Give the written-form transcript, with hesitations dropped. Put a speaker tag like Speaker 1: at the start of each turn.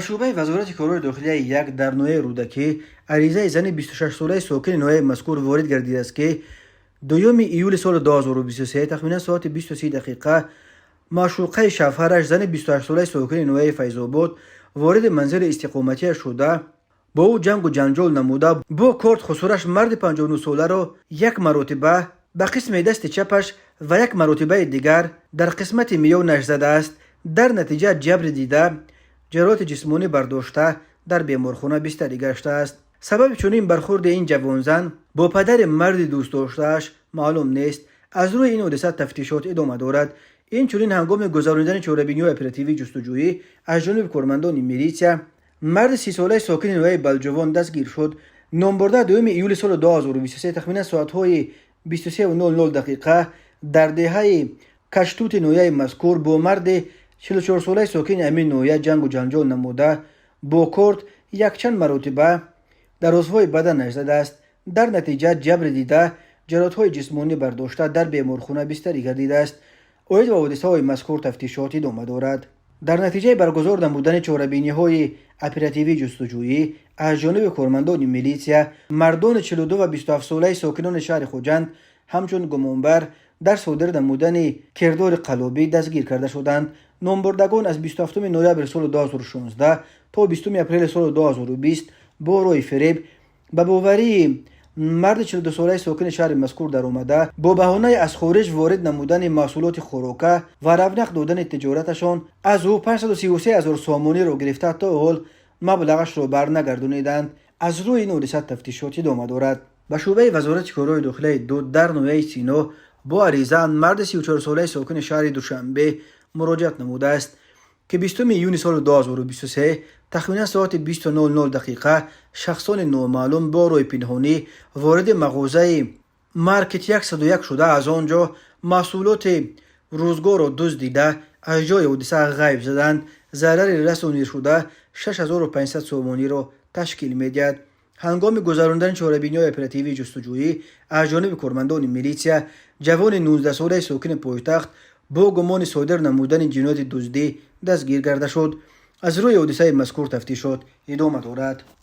Speaker 1: Шӯъбаи Вазорати корҳои дохилияи як дар ноҳияи Рӯдакӣ аризаи зани 26-солаи сокини ноҳияи мазкур ворид гардидааст, ки 2 июли соли 2023 тахминан соати 20 дақиқа маъшуқаи шавҳараш, зани 28-солаи сокини ноҳияи Файзобод, вориди манзили истиқоматиаш шуда, бо ӯ ҷангу ҷанҷол намуда, бо корд хусураш марди 59-соларо як маротиба ба қисми дасти чапаш ва як маротибаи дигар дар қисмати миёнаш задааст. Дар натиҷа ҷабри дида ҷароҳати ҷисмонӣ бардошта, дар беморхона бистарӣ гаштааст. Сабаби чунин бархурди ин ҷавонзан бо падари марди дӯстдоштааш маълум нест. Аз рӯи ин ҳодиса тафтишот идома дорад. Инчунин, ҳангоми гузаронидани чорабиниҳои оперативии ҷустуҷӯӣ аз ҷониби кормандони милитсия марди 30-солаи сокини ноҳияи Балҷувон дастгир шуд. Номбурда 2 июли соли 2023 тахминан соатҳои 23:00 дақиқа дар деҳаи Каштути ноҳияи мазкур бо марди 44-солаи сокини ҳамин ноҳия ҷангу ҷанҷол намуда, бо корд якчанд маротиба дар узвҳои баданаш задааст. Дар натиҷа ҷабри дида ҷароҳатҳои ҷисмонӣ бардошта, дар беморхона бистарӣ гардидааст. Оид ба ҳодисаҳои мазкур тафтишот идома дорад. Дар натиҷаи баргузор намудани чорабиниҳои оперативии ҷустуҷӯӣ аз ҷониби кормандони милитсия мардони 42 ва 27-солаи сокинони шаҳри Хуҷанд ҳамчун гумонбар дар содир намудани кирдори қаллобӣ дастгир карда шуданд. Номбурдагон аз 27 ноябри соли 2016 то 20 апрели соли 2020 бо роҳи фиреб ба боварии марди 42-солаи сокини шаҳри мазкур даромада, бо баҳонаи аз хориҷ ворид намудани маҳсулоти хӯрока ва равнақ додани тиҷораташон аз ӯ 533 ҳазор сомониро гирифта, то ҳол маблағашро барнагардониданд. Аз рӯи ин ҳодиса тафтишот идома дорад. Ба шӯъбаи Вазорати корҳои дохилияи ду дар ноҳияи Сино бо ариза марди 34-солаи сокини шаҳри Душанбе муроҷиат намудааст, ки 20 июни соли 2023 тахминан соати 20:00 дақиқа шахсони номаълум бо роҳи пинҳонӣ вориди мағозаи Маркет 101 шуда, аз он ҷо маҳсулоти рӯзгорро дуздида, аз ҷои ҳодиса ғайб заданд. Зарари расонидашуда 6500 сомониро ташкил медиҳад. Ҳангоми гузаронидани чорабиниҳои оперативии ҷустуҷӯӣ аз ҷониби кормандони милитсия ҷавони 19-солаи сокини пойтахт бо гумони содир намудани ҷинояти дуздӣ дастгир карда шуд. Аз рӯи ҳодисаи мазкур тафтишот идома дорад.